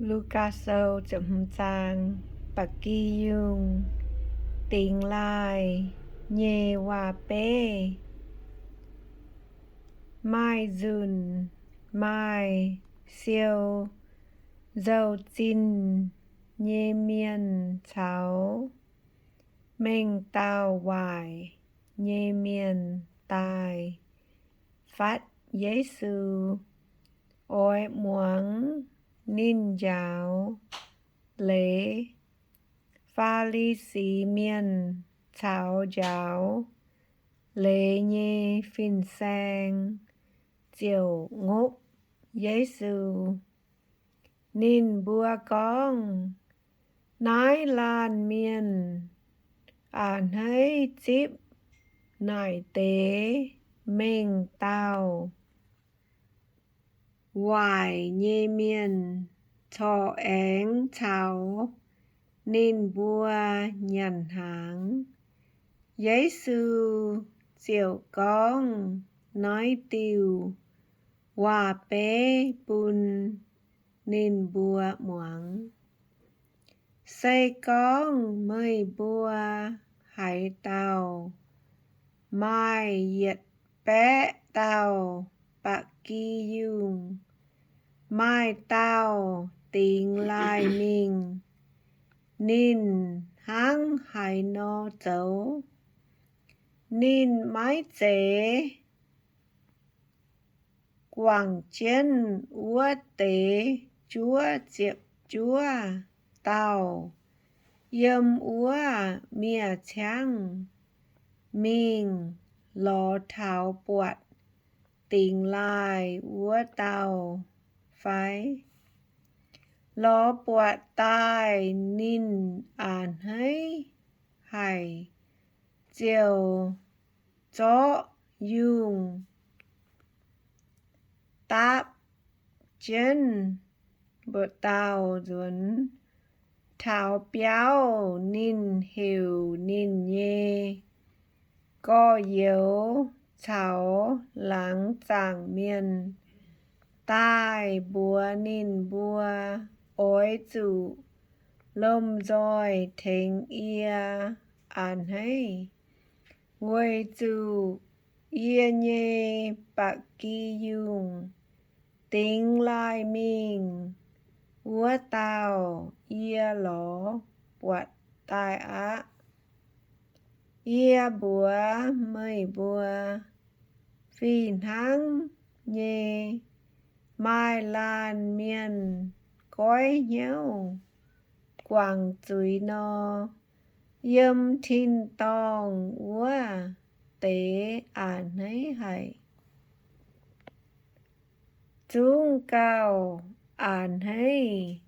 Lugaa Sou ziepc hmz zaang. Ba'gi yungh dingx laaih nyei waac-beiv. Maaih nzunc maaih siou nzou-zinh nyei mienh caux mengh dauh waaic nyei mienh daaih fatv Yesu, oix muangx ninh njaaux leiz. Faa^li^si Mienh caux njaaux leiz nyei fin-saeng ziouc ngopv Yesu. Ninh mbuo gorngv, Naaiv laanh mienh a'hneiv zipv naaic deix mengh dauh waaic nyei mienh corc aengx caux ninh mbuo nyanc hnaangx. Yesu ziouc gorngv naaiv diuh waac-beiv bun ninh mbuo muangx, Se gorngv meih mbuo haaix dauh maaih yietc baeqv dauh ba'gi yungh, maaih dauh dingx laaih mingh, ninh hnangv haaix nor zoux? Ninh maiv zeiz guangc jienv wuov deix juov ziepc juov dauh yiem wuov miev-ciangv mingh lorz taux buatc dingx laaih wuov dauh fai? Lorz buatc daaih ninh a'hneiv haic, ziouc zorqv yungh dapv jienv mbu'dauh nzuonx taux biauv. Ninh heuc ninh nyei gorx-youz caux laangz zaangc mienh daaih mbuox ninh mbuo, Oix zuqc lomh nzoih tengx yie a'hneiv, weic zuqc yie nyei ba'gi yungh dingx laaih mingh wuov dauh yie lorz buatc daaih aqv. Yie mbuox meih mbuo, fih hnangv nyei, maaih laanh mienh goiv hnyouv guangc zuiz nor, yiem tin-dorngh wuov deix a'hneiv haic. Zungv gauh a'hneiv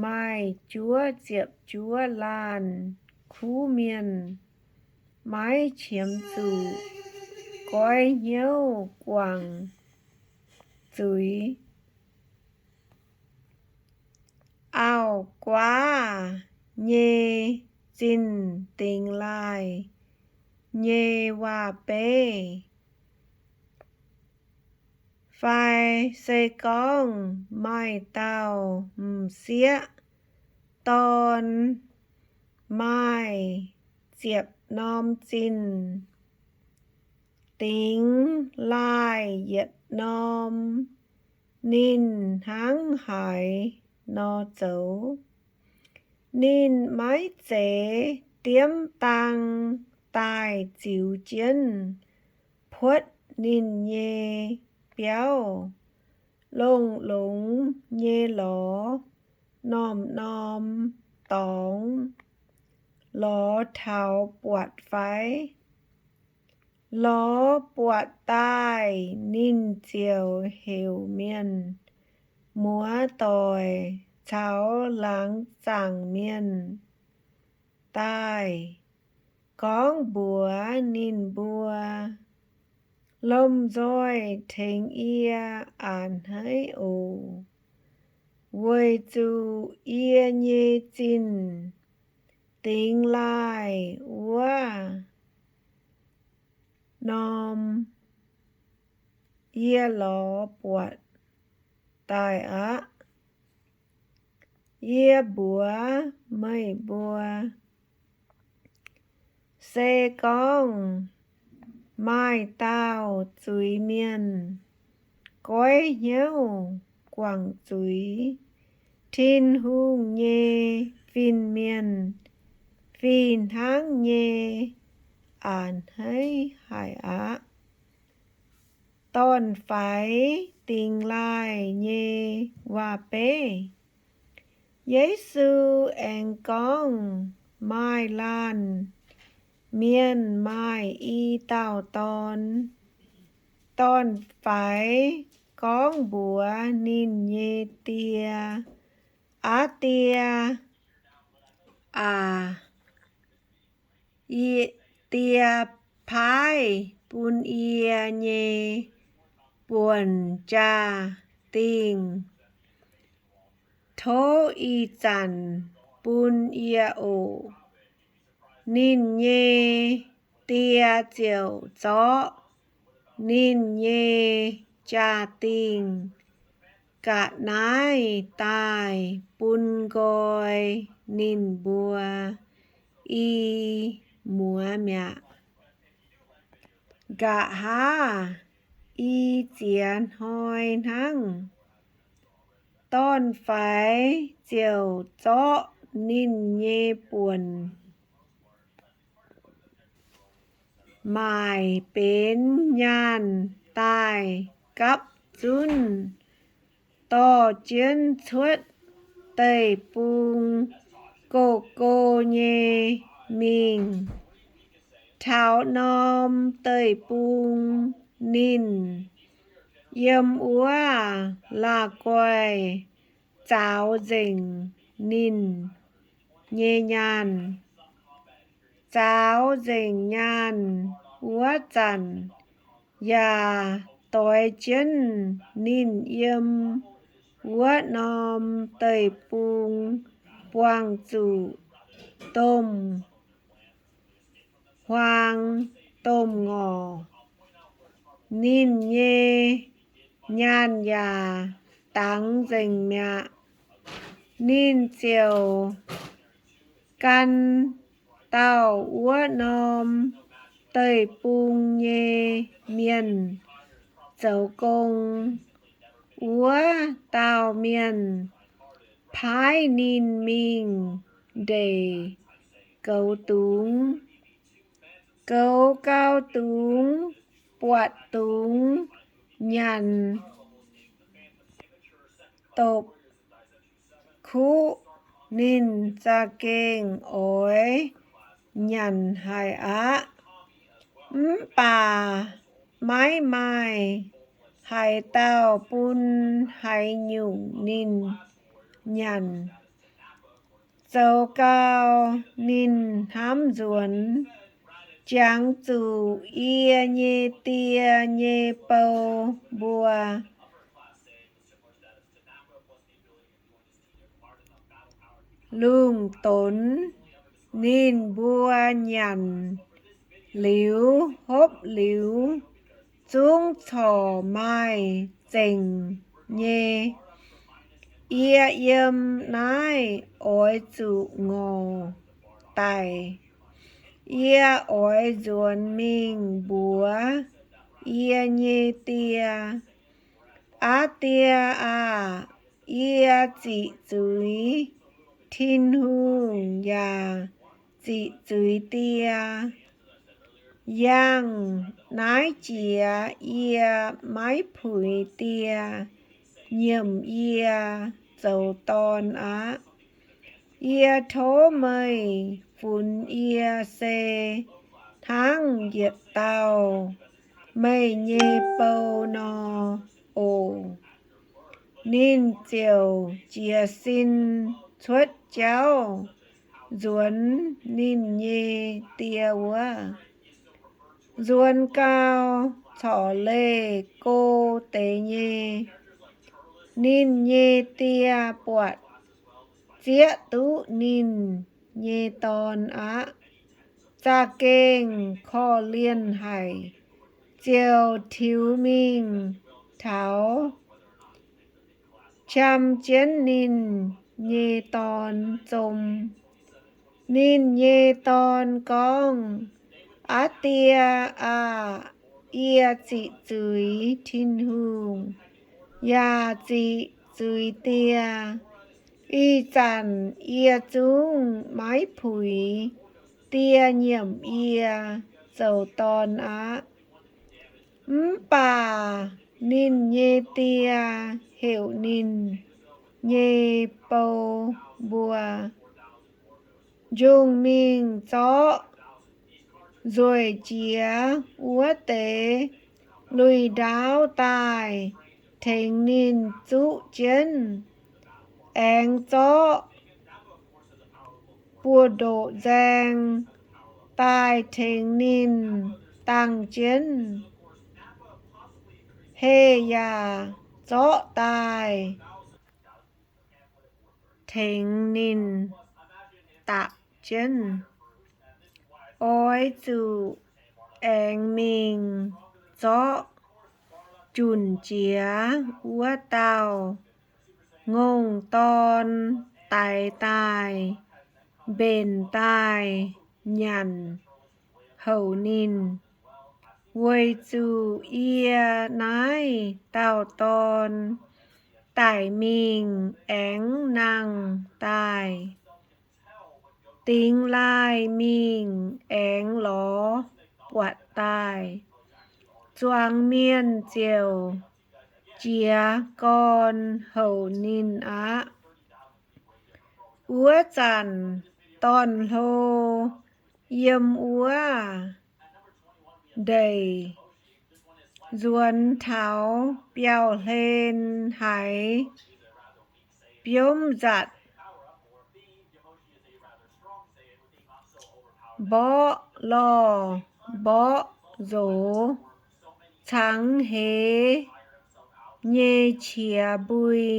maaih juov ziepc juov laanh kuv mienh maiv qiemx zuqc goiv hnyouv guangc zuiz. Auv-guaav nyei zinh dingx laaih nyei waac-beiv. Fai se gorngv maaih dauh m'sieqv dorn maaih ziepc norm zinh, dingx laaih yietc norm, ninh hnangv haaix nor zoux? Ninh maiv zeiz diemv dang daaih ziux jienv puotv ninh nyei biauv, longx-longx nyei lorz norm-norm dorngx lorz taux buatc fai? Lorz buatc daaih ninh ziouc heuc mienh muoz-doic caux laangz zaangc mienh daaih, gorngv mbuox ninh mbuo, Lomh nzoih tengx yie a'hneiv oc, weic zuqc yie nyei zinh dingx laaih wuov norm yie lorz buatc daaih aqv. Yie mbuox meih mbuo, se gorngv maaih dauh zuiz mienh goiv hnyouv guangc zuiz, Tin-Hungh nyei fin-mienh fih hnangv nyei a'hneiv haic aqv. Dorn-faix Dingx Laaih Nyei Waac-Beiv. Yesu aengx gorngv, maaih laanh mienh maaih i dauh dorn. Dorn-faix gorngv mbuox ninh nyei die, Aa Die aac, die paaiv bun yie nyei buonc jaa-dingh. Tov ih zanc bun yie oc. Ninh nyei die ziouc zorqv ninh nyei jaa-dingh ga'naaiv daaih bun nqoi ninh mbuo i muoz mi'aqv. Nqa'haav i ziex hnoi hnangv, dorn-faix ziouc zorqv ninh nyei buonc maaic benx nyaanh daaih gapv zunv, dorh jienv cuotv deic-bung go-go nyei mingh. Taux norm deic-bung ninh yiem wuov la'guaih zaaux nzengc ninh nyei nyaanh. Zaaux nzengc nyaanh wuov zanc yaac doix jienv ninh yiem wuov norm deic-bung buangh zuqc domh huaang domh ngorc. Ninh nyei nyaanh yaac dangx nzengc mi'aqv. Ninh ziouc gan dauh wuov norm deic-bung nyei mienh zoux gong. Wuov dauh mienh paaiv ninh mingh ndeic goux dungz. Goux gau dungz, buatc dungz nyanc dopc-kuv, ninh za'gengh oix nyanc haic aqv. Mv baac maiv maaih haaix dauh bun haaix nyungc ninh nyanc. Zoux gau ninh hnamv nzuonx, Jangx zuqc yie nyei die nyei bou mbuo lungh donx. Ninh mbuo nyanc liuz hopv liuz, zungv corc maaih zengc nyei. Yie yiem naaiv oix zuqc ngorc daic. Yie oix nzuonx mingh mbuox yie nyei die, Aa Die aah! Yie ziqc zuiz Tin-Hungh yaac ziqc zuiz die. Yangh naaiv jiex yie maiv puix die nyiemc yie zoux dorn aqv. Yie tov meih funx yie se hnangv yietc dauh meih nyei bou nor oc. Ninh ziouc jiez sin cuotv jauv nzuonx ninh nyei die wuov. Nzuonx gau, corc leih go deix nyei. Ninh nyei die buatc zieqv duqv ninh nyei dorn aqv, za'gengh korv-lienh haic, ziouc tiux mingh taux, qam jienv ninh nyei dorn zom. Ninh nyei dorn gorngv, Aa Die aah! Yie ziqc zuiz Tin-Hungh yaac ziqc zuiz die. Ih zanc yie zungv maiv puix die nyiemc yie zoux dorn aqv. Mv baac ninh nyei die heuc ninh nyei bou mbuo njungh mingh zorqv nzueic jiex wuov deix lui-ndaauv daaih tengx ninh zuqv jienv, aengx zorqv buoz-ndoqv nzaeng daaih tengx ninh dangh jienv, heh yaac zorqv daaih tengx ninh dapc jienv. Oix zuqc aengx mingh zorqv junc jiex wuov dauh ngongh dorn daix daaih, mbenc daaih nyanc houc ninh, weic zuqc yie naaiv dauh dorn daic mingh aengx nangh daaih, dingx laaih mingh aengx lorz buatc daaih. Zuangx mienh ziouc jiez gorn houc ninh aqv. Wuov zanc dorn-hlo yiem wuov ndeic nzuonx taux biauv-hlen haiz biomv nzatc, mborqv lorh mborqv nzox, cangx heix nyei qiex mbui.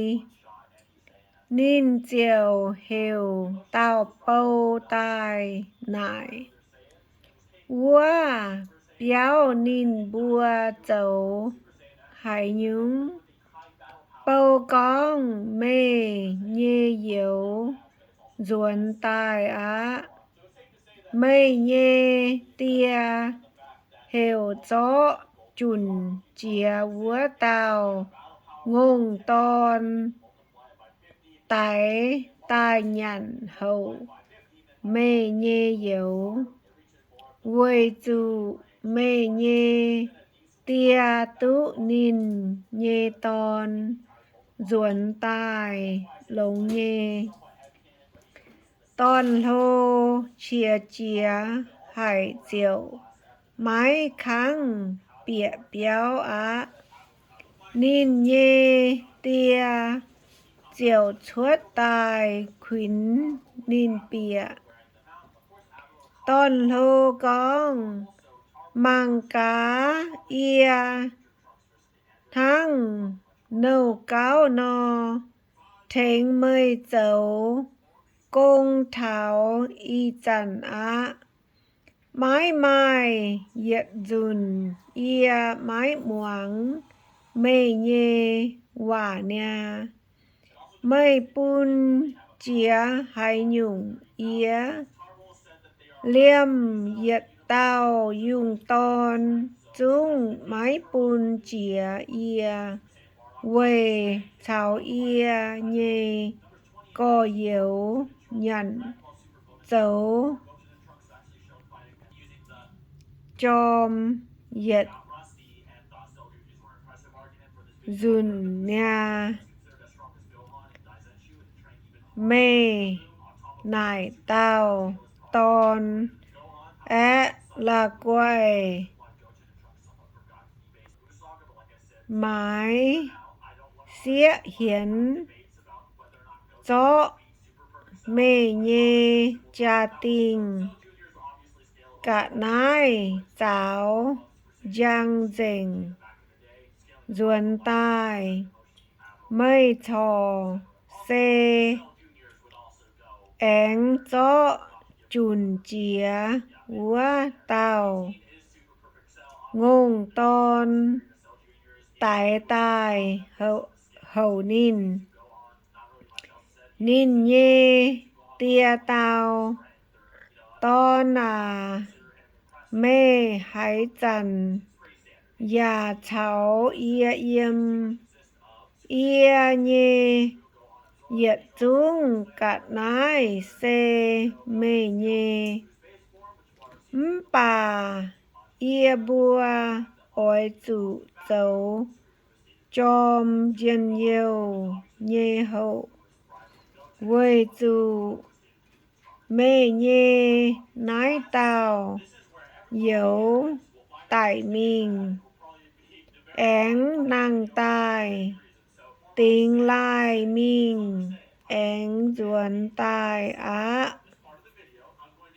Ninh ziouc heuc dauh bou daaih naaic, Wuov biauv ninh mbuo zoux haaix nyungc? Bou gorngv, Meih nyei youz nzuonx daaih aqv. Meih nyei die heuc zorqv junc jiex wuov dauh ngongh dorn daix daaih nyanc houc meih nyei youz, weic zuqc meih nyei die duqv ninh nyei dorn nzuonx daaih longx nyei. Dorn-hlo qiex jiez haic ziouc maiv kangv bieqc biauv aqv. Ninh nyei die ziouc cuotv daaih kuinx ninh bieqc. Dorn-hlo gorngv, Mangc gaax, yie hnangv nouh gauv nor, tengx meih zoux gong taux ih zanc aqv. Maiv maaih yietc nzunc yie maiv muangx meih nyei waac niaa. Meih bun jiex haaix nyungc yie? Liemh yietc dauh yungh dorn zungv maiv bun jiex yie, weic caux yie nyei gorx-youz nyanc zoux jorm yietc nzunc niaa. Meih naaic dauh dorn aeqv, la'guaih maaiz sieqv hienx zorqv meih nyei jaa-dingh ga'naaiv zaaux njang nzengc nzuonx daaih. Meih corc se aengx zorqv junc jiex wuov dauh ngongh dorn daix daaih houc ninh. Ninh nyei die dau, Dorn aac, meih haaix zanc yaac caux yie yiem? Yie nyei yietc zungv ga'naaiv se meih nyei. Mv baac yie mbuo oix zuqc zoux jorm njien-youh nyei houc, weic zuqc meih nyei naaiv dauh youz daic mingh, aengx nangh daaih, dingx laaih mingh, aengx nzuonx daaih aqv.